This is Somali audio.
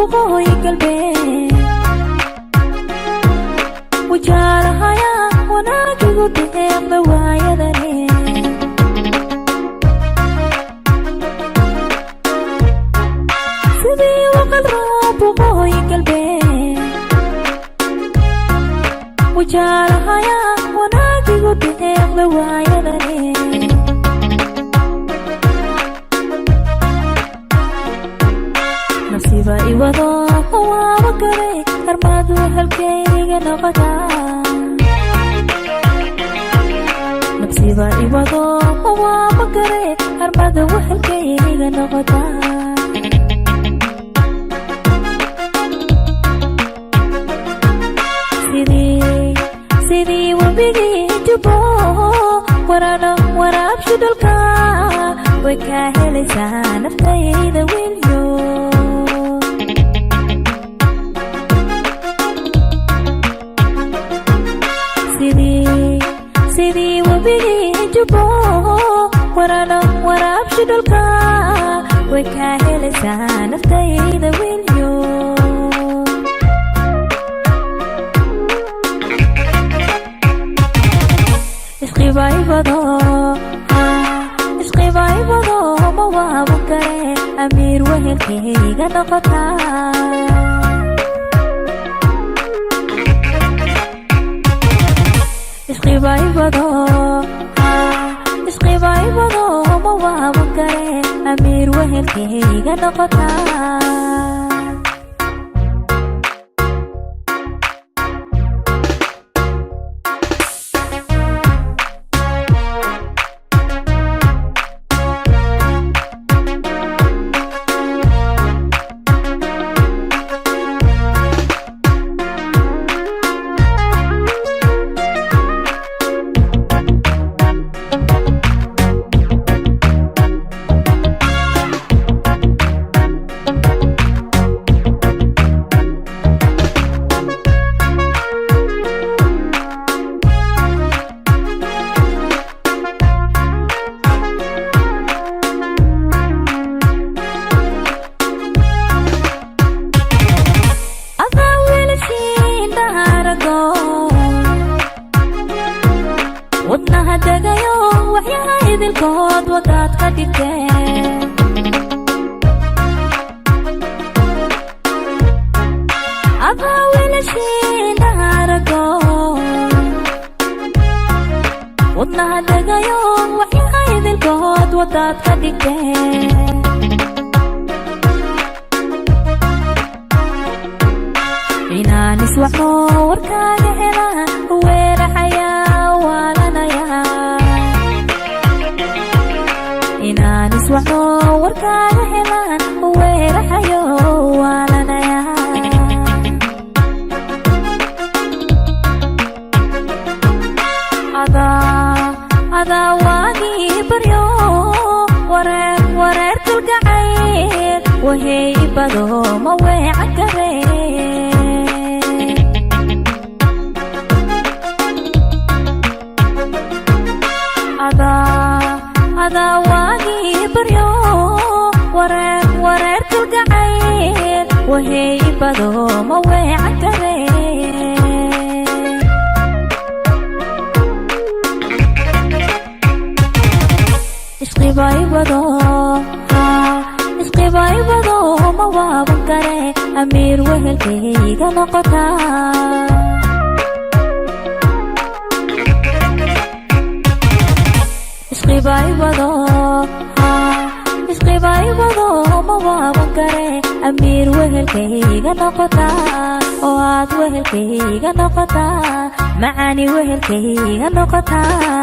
waqooyi galbeed. Wajaalahaya wanaagigu deeqda waayadane. Sidii waqal roob waqooyi galbeed. Wajaalahaya wanaagigu deeqda waayadane. Nafsiba iwado waaba kale armaadu halkayga noqotaa. Nafsiba iwado waaba kale armadu halkayga noqotaa. Sidii webigii Jubbo warano waraabshi dhulka way kaa helaysaa naftayda wiilyo. Sidii webigii Jubbo warano waraabshi dhulka way kaa helaysaa naftayda wiilyo. Ishqibaybado ma waaban kare amiir wehelkayga noqotaa. Ishqibaybado ma waaban kare amiir wehelkayga noqotaa. Adaa wiilashiin dhaharago wadnaha degayo waxyaha idilkood wadaad ka dhigteen. Adaa wiilashiin dhaharago wadnaha degayo waxyaha idilkood wadaad ka dhigteen. Inaan iswacno warkaaga hela weeraxayaa waalanaya. Inaan iswacno warkaaga helaan weeraxayo waalanaya. Adaa waagii baryo wareer wareer kalgacayl wahey bado ma weecan kare. Adaa waagii baryo wareer wareer kalgacayl wahey bado ma weecan kare. Ishqibaybado ma waaban kare amiir wehelkayga noqotaa. Ishqibaybado ma waaban kare amiir wehelkayga noqotaa oo aad wehelkayga noqotaa macaani wehelkayga noqotaa.